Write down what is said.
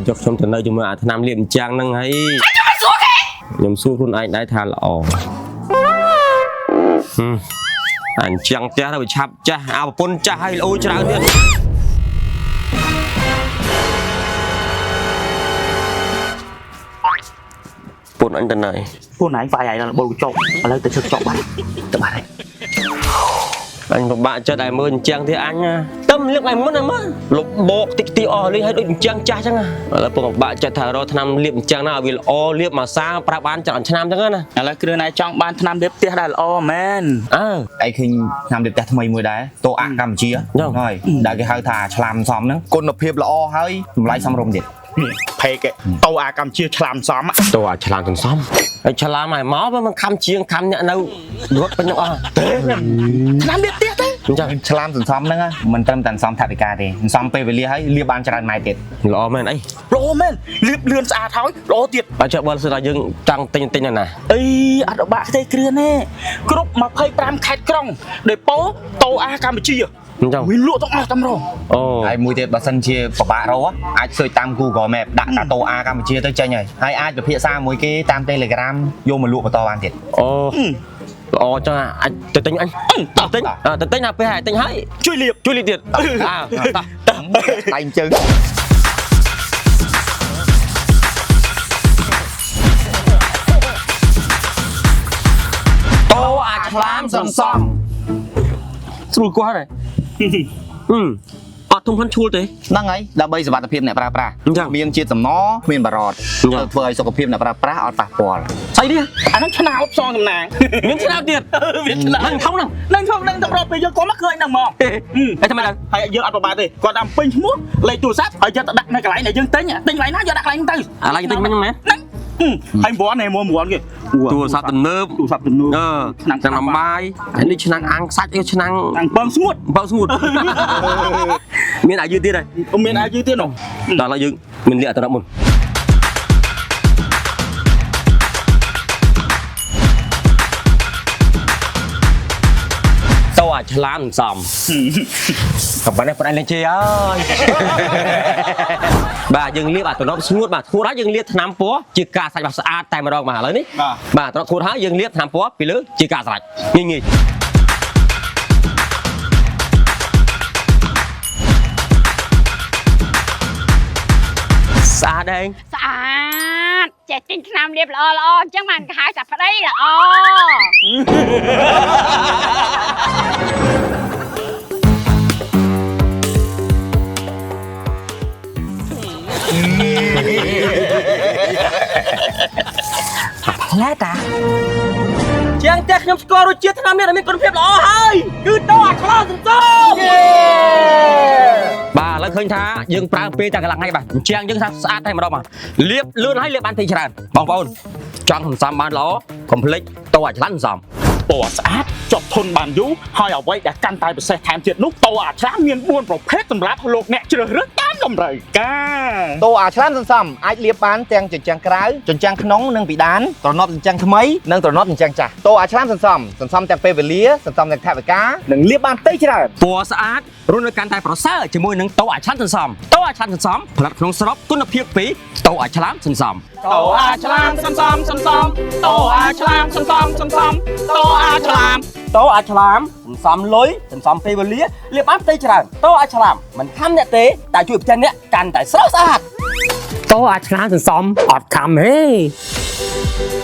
ហើយយកខ្ញុំទៅនៅជាមួយអាថ្នាំលាបអញ្ចឹងហ្នឹងហើយខ្ញុំសួរខ្លួនឯងដែរថាល្អហឹមអញ្ចឹងផ្ទះទៅវាឆាប់ចាស់អាប្រពន្ធចាស់ហើយល្អច្រើនទៀត ពុនអញទៅណៃ ពួកណៃវាយឯងដល់បូលកញ្ចក់ឥឡូវទៅជឹកចក់បាត់ទៅបាត់ហើយ អញពិបាកចិត្តឲ្យមើលអញ្ចឹងទៀតអញណាទឹមលឹកឲ្យមុនណាមើលលុបបោកតិចតិចអស់លេងឲ្យដូចអញ្ចឹងចាស់អញ្ចឹងណាឥឡូវពងពិបាកចិត្តថារកថ្នាំលាបអញ្ចឹងណាឲ្យវាល្អលាបមួយសាប្រើបានច្រើនឆ្នាំអញ្ចឹងណា ឥឡូវគ្រឿងណៃចង់បានថ្នាំលាបផ្ទះដែលល្អមែន អើ ឯងឃើញឆ្នាំលាបផ្ទះថ្មីមួយដែរតោអាក់កម្ពុជា ហ្នឹង ហើយដែលគេហៅថាឆ្លាមសំហ្នឹងគុណភាពល្អហើយតម្លៃសមរម្យទៀត ផេកតោអាកម្ពុជាឆ្លាមសំ តើអាឆ្លាមសន្សំហើយឆ្លាមឲ្យមកมันខំជាងខំអ្នកនៅរត់ពេញទាំងអស់ ទេថ្នាំលាបផ្ទះទេ អញ្ចឹង ឆ្លាមសន្សំហ្នឹងណាមិនត្រឹមតែសន្សំថវិកាទេសន្សំពេលវេលាហើយលាបបានច្រើនម៉ែត្រទៀត ល្អមែនអី ល្អមែនលាបលឿនស្អាតហើយល្អទៀត បើចុះបើសិនថាយើងចង់ទិញទិញណា អីអត់បាក់ទេគ្រឿនទេគ្រប់25ខេត្តក្រុងដេប៉ូតោអាកម្ពុជា អញ្ចឹង មានលក់ទាំងអស់តែម្ដង អូ ហើយមួយទៀតបើសិនជាពិបាករកអាច search តាម Google Map ដាក់តាតោអាកម្ពុជាទៅចេញហើយហើយអាចពិភាក្សាមួយគេតាម Telegram យកមកលក់បន្តបានទៀត អូល្អចឹងអាចទៅទិញអញទៅទិញទៅទិញណាពេលហើយទិញហើយ ជួយលាប ជួយលីទៀតអើតោះ ដៃជើង តោអាឆ្លាមសន្សំស្រួលគាត់ហើយអឺអត់ធំផិនឈួលទេ ហ្នឹងហើយដើម្បីសុវត្ថិភាពអ្នកប្រើប្រាស់ អញ្ចឹង មានជាតិសំណមានបារត អញ្ចឹង ទៅធ្វើឲ្យសុខភាពអ្នកប្រើប្រាស់អត់ប៉ះពាល់ ស្អីនេះ អាហ្នឹងឆ្នោតផ្សងតំណាង មានឆ្នោតទៀត មានឆ្នោត ហ្នឹងថងហ្នឹង នឹងធំនឹងតម្រាប់ពេលយើងគាត់មកឃើញហ្នឹងហ្មង ហើយធ្វើម៉េចដែរ ហើយយើងអត់ប្របាទេគាត់តាមពេញឈ្មោះលេខទូរស័ព្ទហើយយកទៅដាក់នៅកន្លែងដែលយើងទិញទិញកន្លែងណាយកដាក់កន្លែងហ្នឹងទៅ ឥឡូវទិញមិញមែន ហ្នឹងហើយប្រព័ន្ធនេះមួយប្រព័ន្ធគេ ទូរស័ព្ទទំនើប ទូរស័ព្ទទំនើប អឺ ឆ្នាំង ឆ្នាំងអំបាយហើយនេះឆ្នាំងអាំងសាច់អីឆ្នាំង ឆ្នាំងពងស្ងួត បើស្ងួតមានអាយុទៀតហើយ មានអាយុទៀតនោះ ដល់ឥឡូវយើងមិនលាក់ទៅដល់មុនតោអាឆ្លាមសំក៏ប៉ុណ្ណេះប៉ុណ្ណេះលេងជេអើយបាទយើងលាបអាតំណប់ស្ងួតបាទស្ងួតហើយយើងលាបថ្នាំពណ៌ជាការសាច់បាទស្អាតតែម្ដងបាទឥឡូវនេះបាទតំណប់ស្ងួតហើយយើងលាបថ្នាំពណ៌ពីលើជាការស្រេចងាយងាយស្អាតឯង ស្អាតចេះទិញថ្នាំលាបល្អល្អអញ្ចឹងបានគេហៅថាប្តីល្អ ផ្លែតា ជាងតែខ្ញុំស្គាល់រសជាតិថ្នាំនេះដែលមានគុណភាពល្អហើយគឺតោអាឆ្លោសន្សំបាទឥឡូវឃើញថាយើងប្រើពេលតែកន្លះថ្ងៃបាទអញ្ចឹងយើងថាស្អាតតែម្ដងបាទលាបលឿនហើយលាបបានទីច្រើនបងប្អូនចង់សន្សំបានល្អកុំភ្លេចតោអាឆ្លាញ់សន្សំ ពណ៌ស្អាតជាប់ធន់បានយូរហើយអ្វីដែលកាន់តែពិសេសថែមទៀតនោះតោអាឆ្លាមមាន4ប្រភេទសម្រាប់លោកអ្នកជ្រើសរើសតាមតម្រូវការ តោអាឆ្លាមសន្សំអាចលាបបានទាំងជញ្ជាំងក្រៅជញ្ជាំងក្នុងនិងពិដានត្រណប់ជញ្ជាំងថ្មីនិងត្រណប់ជញ្ជាំងចាស់តោអាឆ្លាមសន្សំសន្សំទាំងពេលវេលាសន្សំទាំងថវិកានិងលាបបានផ្ទៃច្រើន ពណ៌ស្អាតរស់នៅកាន់តែប្រសើរជាមួយនឹងតោអាឆ្លាញ់សន្សំតោអាឆ្លាញ់សន្សំផលិតក្នុងស្រុកគុណភាពពីតោអាឆ្លាមសន្សំ តោអាឆ្លាមសន្សំសន្សំតោអាឆ្លាមសន្សំសន្សំតោអាឆ្លាម តោអាចឆ្លាមសន្សំលុយសន្សំពេលវេលាលាបបានផ្ទៃច្រើនតោអាចឆ្លាមមិនខំអ្នកទេតែជួយផ្ទះអ្នកកាន់តែស្រស់ស្អាត តោអាចឆ្លាមសន្សំអត់ខំទេ